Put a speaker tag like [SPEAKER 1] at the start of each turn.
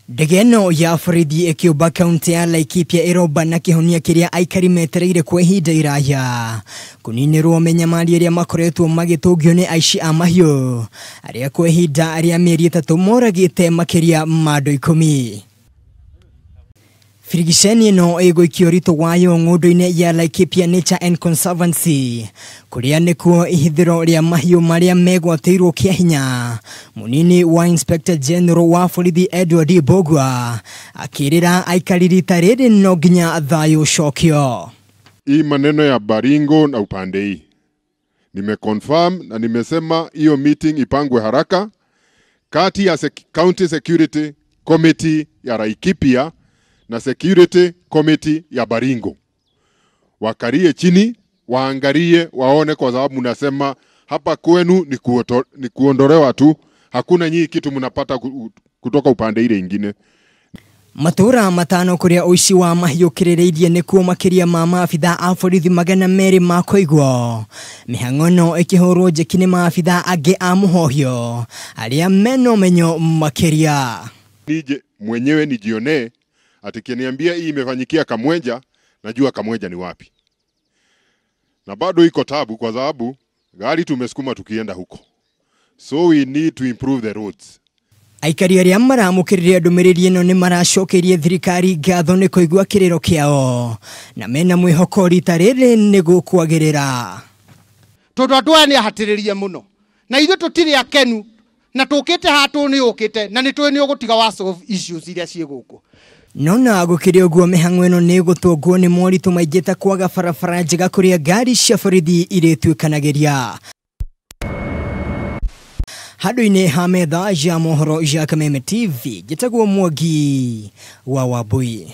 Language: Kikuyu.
[SPEAKER 1] Ndege ĩno ya borithi ĩkĩũmba kaunti ya Laikipia ĩromba na kĩhonia kĩrĩa aikari metereire kwa ihinda iraya kũninĩrwo mĩnyamari ĩrĩa makoretwo magĩtũngio nĩ aici a mahiũ arĩa kwa ihinda rĩa mĩeri 3 moragĩte makĩria ma andũ 10. Birigiceni ĩno ĩgũikio ũritũ wayo ng'ũndũ-inĩ ya Laikipia Nature and Conservancy kũrĩa nĩkuo ihithĩro rĩa mahiũ marĩa megwatĩirwo kĩa hinya. Mũnini wa Inspector General wa borithi Edward Mbugua akĩrĩra aikari rita rĩrĩ no nginya thayũ ũcokio.
[SPEAKER 2] Hii maneno ya Baringo na upande hii nimeconfirm na nimesema hiyo meeting ipangwe haraka kati ya County Security Committee ya Laikipia na Security Committee ya Baringo. Wakarie chini, waangalie, waone, kwa sababu mnasema hapa kwenu ni kuondolewa tu, hakuna nyinyi kitu mnapata kutoka upande ile ingine.
[SPEAKER 1] Matura 5 kuria ũici wa mahiũ kĩrĩrĩirie nĩkuo makĩria ma maabitha a borithi 200 makoigwo. Mĩhang'o ĩno ĩkĩhũrwo njeki nĩ maabitha angĩ a mũhohio arĩa mena ũmenyo makĩria.
[SPEAKER 2] Nije mwenyewe nijionee, ati kiniambia hii imefanyikia Kamwenja, najua Kamwenja ni wapi. Na bado iko tabu kwa sababu gari tumesukuma tukienda huko. So we need to improve the roads.
[SPEAKER 1] Aikari arĩa maramũkĩrire ndũmĩrĩri ĩno nĩ maracokeirie thirikari ngatho nĩ kũigua kĩrĩro kĩao na mena mwĩhoko rita rĩrĩ nĩ gũkwagĩrĩra.
[SPEAKER 3] Tondũ andũ aya nĩ ahatĩrĩrie mũno na ithuĩ tũtirĩ akenu na tũkĩte haha tũ nĩ ũkĩte na nĩ tũĩ nĩ ũgũtiga wa solve issues iria ciĩ gũkũ.
[SPEAKER 1] Nona gũkĩrĩ ũguo mĩhang'o ĩno nĩ ĩgũtũngwo nĩ moritũ maingĩ ta kwaga barabara njega kũrĩa ngari cia borithi irĩtuĩkanagĩria. Handũ-inĩ ha metha ya mohoro ya Kameme TV, njĩtagwo Mwangi wa Wambui.